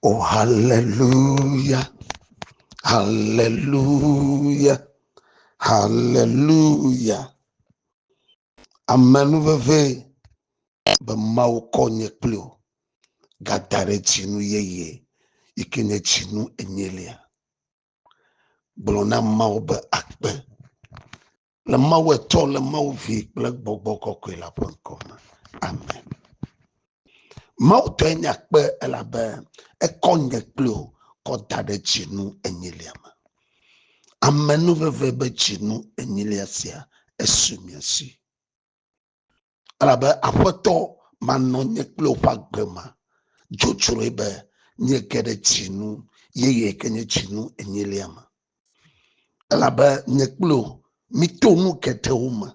Oh, hallelujah. Hallelujah. Hallelujah. Amenuveve be Mawu kɔ nye kpli wò gada ɖe dzinu yeye yi ke nye dzinu enyelia. Gblɔ na Mawu be akpe le Mawu etɔ le Mawu vi kple gbɔgbɔ kɔkɔe la ƒe ŋkɔ me. Amen. Mawu tɔe nye akpe elabe ekɔ nye kpli wò kɔ da ɖe dzinu enyilia me. Amenuveve be dzinu enyilia sia esu mia si. Elabe Aƒetɔ manɔ nye kple woƒe agbe ma dzodzroe be míege ɖe dzinu yeye ke nye dzinu enyilia me. Elabe nye kple wò mito nu geɖewo me.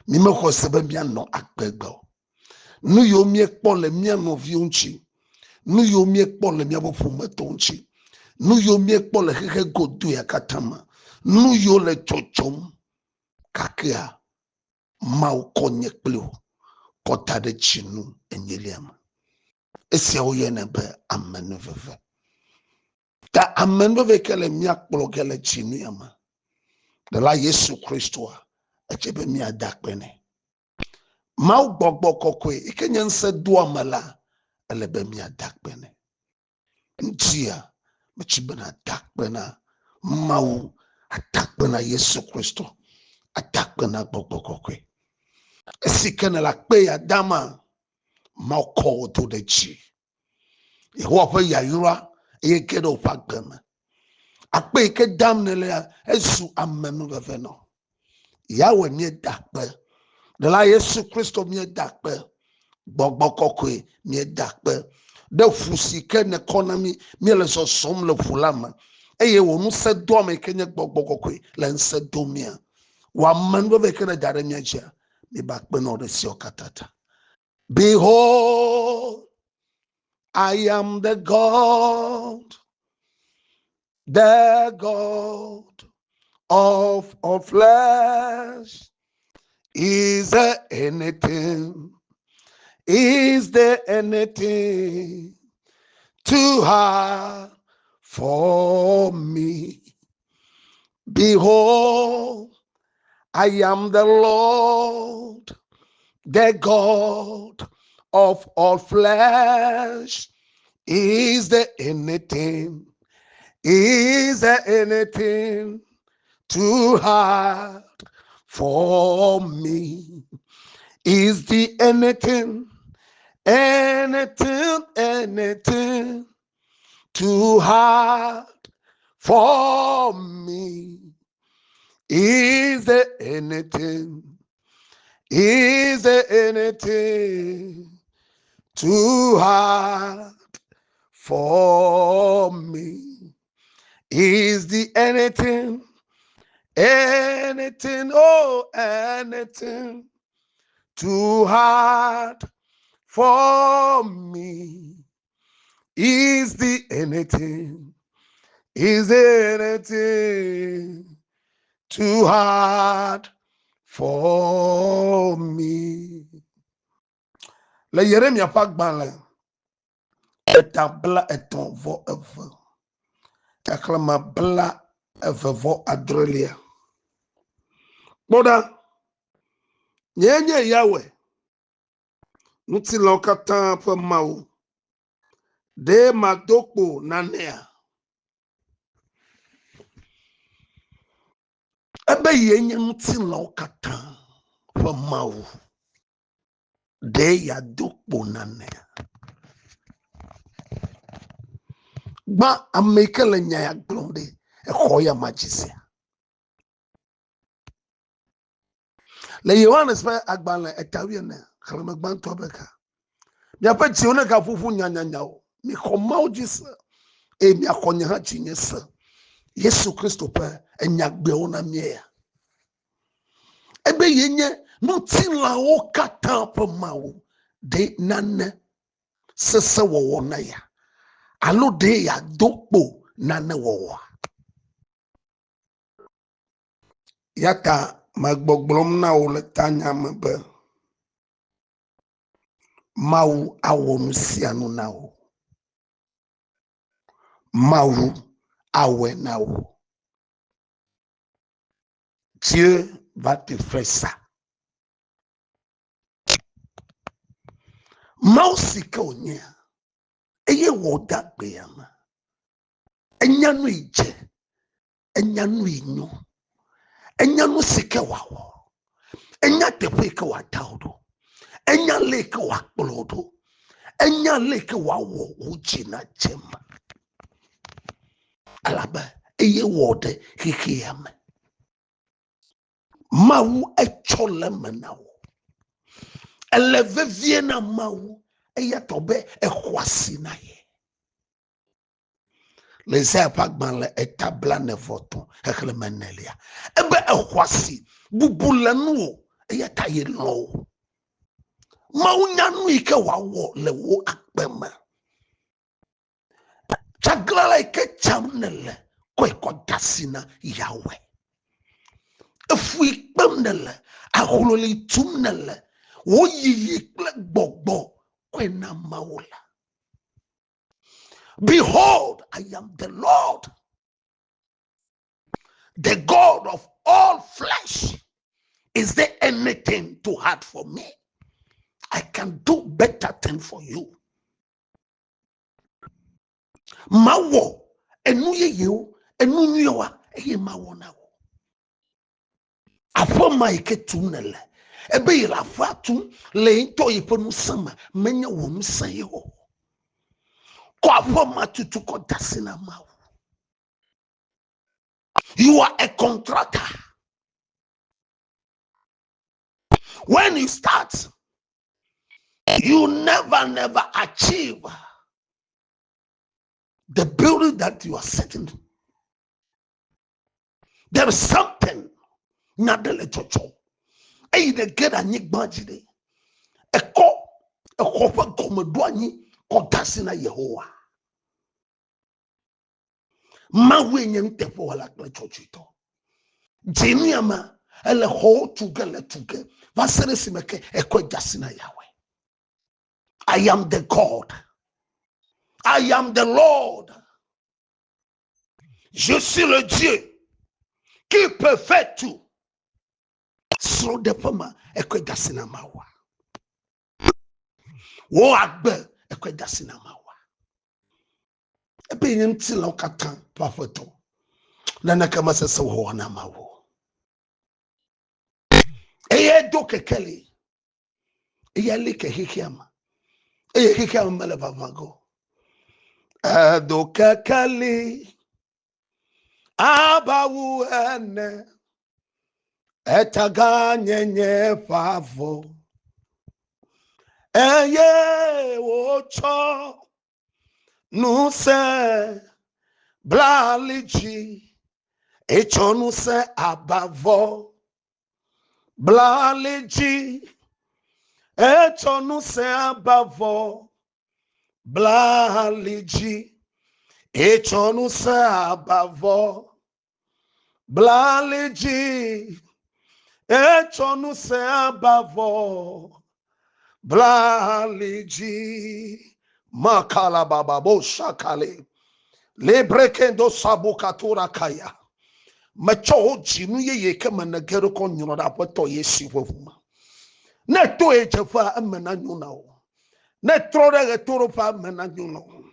Mímexɔ se be míanɔ agbe gbe o. Nu yiwo míekpɔ le mía nɔviwo ŋuti, nu yiwo míekpɔ le míaƒe ƒometɔwo ŋuti, nu yiwo míekpɔ le xexe godo ya katã me, nu yiwo le dzɔdzɔm gakea Mawu kɔ nye kpli wò kɔ da ɖe dzinu enyilia me. Esia woyɔnɛ be amenuveve. Ta amenuveve ke le mía kplɔ ge le dzinu ya me. Ɖela Yesu Kristoa, edze be míada akpe nɛ. Mawu gbɔgbɔ kɔkɔe yi ke nye ŋusẽdoame la, ele be míada akpe nɛ. Ŋutia, metsi be nàda akpe na Mawu, ada akpe na Yesu Kristo, ada akpe na Gbɔgbɔ Kɔkɔe. Esi ke nèle akpe ya dama, Mawu kɔ wò do ɖe dzi. Yehowa ƒe yayra eye ge ɖe woƒe agbe me. Akpe yi ke dam nèlea, ezu amenuveve nɔ. Yahweh míeda akpe. Ɖela Yesu Kristo míeda akpe. Gbɔgbɔ kɔkɔe míeda akpe. Ɖe ʋu si ke nèkɔ na mí, míele zɔzɔm le ʋu la me. Eye wò ŋusẽdoame yi ke nye gbɔgbɔ kɔkɔe le ŋusẽ dom mía. Wò amenuveve yi ke nèda ɖe mía dzia, míeba akpe na wò ɖe esiawo katã ta. Behold, I am the God, the God of all flesh. Is there anything? Is there anything too hard for me? Behold, I am the Lord, the God of all flesh. Is there anything? Is there anything too hard for me? Is there anything, anything, anything too hard for me? Is there anything? Is there anything too hard for me? Is the anything, anything, oh, anything too hard for me? Is the anything, is there anything too hard for me? Le Yeremia ƒe agbalẽ eta 32 xexlẽme 29. Kpɔ ɖa, nyee nye Yahweh, ŋutilãwo katã ƒe Mawu. Ɖe mado kpo nanea? Ebe yee nye ŋutilãwo katã ƒe Mawu. Ɖe yeado kpo nanea? Gbã, ame yi ke le nya ya gblɔm ɖe, exɔ ya ma dzi sea? Le Yohanes ƒe agbalẽ eta wuiene xexlẽme gbãtɔ be ka? Miaƒe dziwo negaʋuʋu nyanyanya o. Mixɔ Mawu dzi se eye miaxɔ nye hã dzinye se. Yesu Kristo ƒe enyagbewo na mía. Ebe yenye ŋutilãwo katã ƒe Mawu. Ɖe nane sese wɔwɔ na ya alo ɖe yeado kpo nane wɔwɔa? Ya ta megbɔgblɔm na wò le tanya me be Mawu awɔ nu sia nu na wò. Mawu awɔe na wò. Dieu va te faire ça. Mawu si ke wònyea, eye wɔ de agbea me. Enya nu yi dze, enya nu yi nyo, enya nu si ke wòawɔ, enya teƒe yi ke wòada wò ɖo, enya le yi ke wòakplɔ wò ɖo, enya le yi ke wòawɔ wò dzi nadze eme. Elabe eye wɔ ɖe xexea me. Mawu etsɔ le eme na wò. Ele vevie na Mawu eya tɔ be exɔ asi na ye. Le Isaya ƒe agbalẽ eta blaene-vɔ-etɔ̃ xexlẽme enelia, ebe exɔ asi, bubu le nuwò eya ta yelɔ̃ wò. Mawu nya nu yi ke wòawɔ le wò agbe me. Tsaglãla yi ke tsam nèle kɔe kɔ de asi na Yahweh. Efu yi kpem nèle, ahloli tum nèle, wò yiyi kple gbɔgbɔ kɔe na Mawu la. Behold, I am the Lord, the God of all flesh. Is there anything too hard for me? I can do better thing for you. Mawɔ enu yeyewo, enu nyuiwoa, eye mawɔ na wò. Aƒe ma yi ke tum nèle, ebe yele aƒea tum le ye ŋutɔ yeƒe ŋusẽ me, menye wò ŋusẽ ye o. Kɔ aƒe ma tutu kɔ de asi na Mawu. You are a contractor. When you start, you never, never achieve the building that you are setting. There is something nya ɖe le dzɔdzɔ eyi ɖe ge ɖe anyigba dzi ɖe ekɔ exɔ ƒe gɔmeɖoanyi kɔ de asi na Yehowa. Mawue nye nuteƒewɔla kple dzɔdzɔetɔ. Dzinua ma ele xɔwo tu ge le tu ge va se ɖe esime ke ekɔe de asi na Yahweh. I am the God. I am the Lord. Je suis le Dieu qui peut faire tout. Srɔ̃ɖeƒe ma ekɔe de asi na Mawua. Wò agbe ekɔe de asi na Mawua. Ebe nye ŋutilãwo katã ƒe aƒetɔ. Naneke mesesẽ wɔwɔ na Mawu. Eye do kekeli. Eya li ke xexea me. Eye xexea me mele vavã go. Edo kekeli abawu ene. Etaga nyenye ƒe avɔ. Eye wotsɔ ŋusẽ bla ali dzi etsɔ ŋusẽ abavɔ bla ali dzi etsɔ ŋusẽ abavɔ bla ali dzi etsɔ ŋusẽ abavɔ bla ali dzi etsɔ ŋusẽ abavɔ bla ali dzi makala baba bo shakale lebrekendo sabukatura kaya metsɔ wo dzinu yeye ke me nege ɖo kɔ nyrɔ ɖe aƒetɔ Yesu ƒe ʋu me. Ne to ɣedzeƒea eme nanyo na wò. Ne trɔ ɖe ɣetoɖoƒea eme nanyo na wò.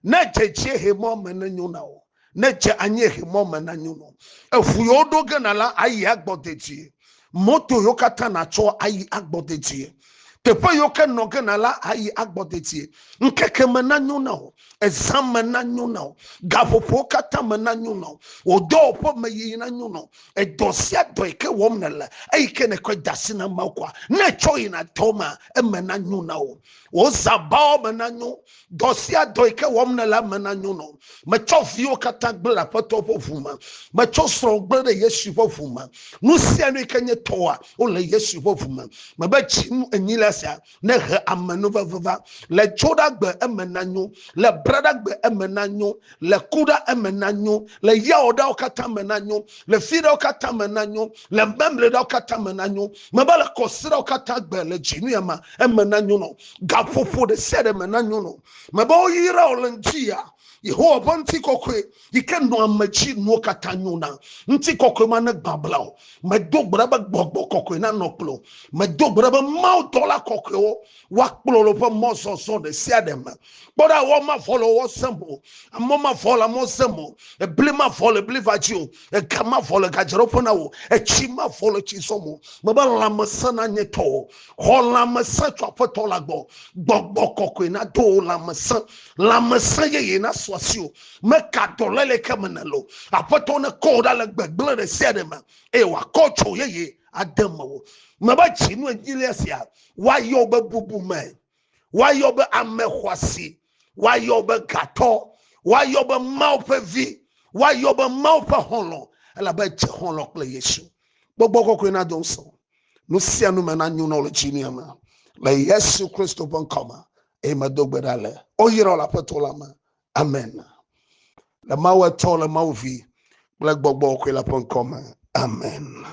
Ne dze dziehemɔ me nenyo na wò. Ne dze anyiehemɔ me nanyo na wò. Eʋu yiwo ɖo ge nàla ayi agbɔ dedie. Moto yiwo katã nàtsɔ ayi agbɔ dedie. Teƒe yiwo ke nɔ ge nàla ayi agbɔ dedie. Ŋkeke me nanyo na wò. Ezã me nanyo na wò. Gaƒoƒowo katã me nanyo na wò. Wò dɔwɔƒe me yiyi nanyo na wò. Edɔ sia dɔ yi ke wɔm nèle, eyi ke nèkɔe de asi na Mawu koa, ne ètsɔ yina dɔ mea, eme nanyo na wò. Wò zãbawo me nanyo. Dɔ sia dɔ yi ke wɔm nèle eme nanyo na wò. Metsɔ viwo katã gblẽ ɖe Aƒetɔ ƒe ʋu me. Metsɔ srɔ̃wò gblẽ ɖe Yesu ƒe ʋu me. Nu sia nu yi ke nye tɔwòa, wole Yesu ƒe ʋu me. Mebe dzinu enyilia sia nehe amenuveve va. Le Dzoɖagbe eme nanyo, le Braɖagbe eme nanyo, le Kuɖa eme nanyo, le Yawoɖawo katã me nanyo, le Fiɖawo katã me nanyo, le Memleɖawo katã me nanyo, mebe le Kɔsiɖawo katã gbe le dzinu ya me eme nanyo nɔ. Gaƒoƒo ɖe sia ɖe me nanyo nɔ. Mebe woyra wò le ŋuti ya. Yehowa ƒe ŋutikɔkɔe yi ke nɔ ame dzi nuwo katã nyo na. Ŋutikɔkɔe ma negbã bla o. Medo gbe ɖa be gbɔgbɔ kɔkɔe nanɔ kple wò. Medo gbe ɖa be Mawu dɔla kɔkɔewo woakplɔ le woƒe mɔzɔzɔ ɖe sia ɖe me. Kpɔ ɖa, wɔ mavɔ le wɔ sem o, amɔ mavɔ le amɔ sem o, ebli mavɔ le bli va dzi o, ega mavɔ le gadzraɖoƒe na wò, etsi mavɔ le tsi zɔm o. Mebe lãmesẽ nanye tɔwò. Xɔ lãmesẽ tso Aƒetɔ la gbɔ. Gbɔgbɔ kɔkɔe nado wò lãmesẽ. Lãmesẽ yeye nasu asiwò. Meka dɔléle ke me nèle o. Aƒetɔ nekɔ wò ɖa le gbegblẽ ɖe sia ɖe me eye wòakɔ tso yeye ade mewò. Mebe dzinu enyilia sia, woayɔ be bubume, woayɔ be ame xɔasi, woayɔ be gatɔ, woayɔ be Mawu ƒe vi, woayɔ be Mawu ƒe xɔlɔ̃, elabe edze xɔlɔ̃ kple Yesu. Gbɔgbɔ kɔkɔe nado ŋusẽ wò. Nu sia nu me nanyo na wò le dzinuia me. Le Yesu Kristo ƒe ŋkɔ me eye medo gbe ɖa le. Woyra wò le Aƒetɔ la me. Amen. Le Mawu Etɔ, le Mawu Vi kple Gbɔgbɔ Kɔkɔe la ƒe ŋkɔ me. Amen.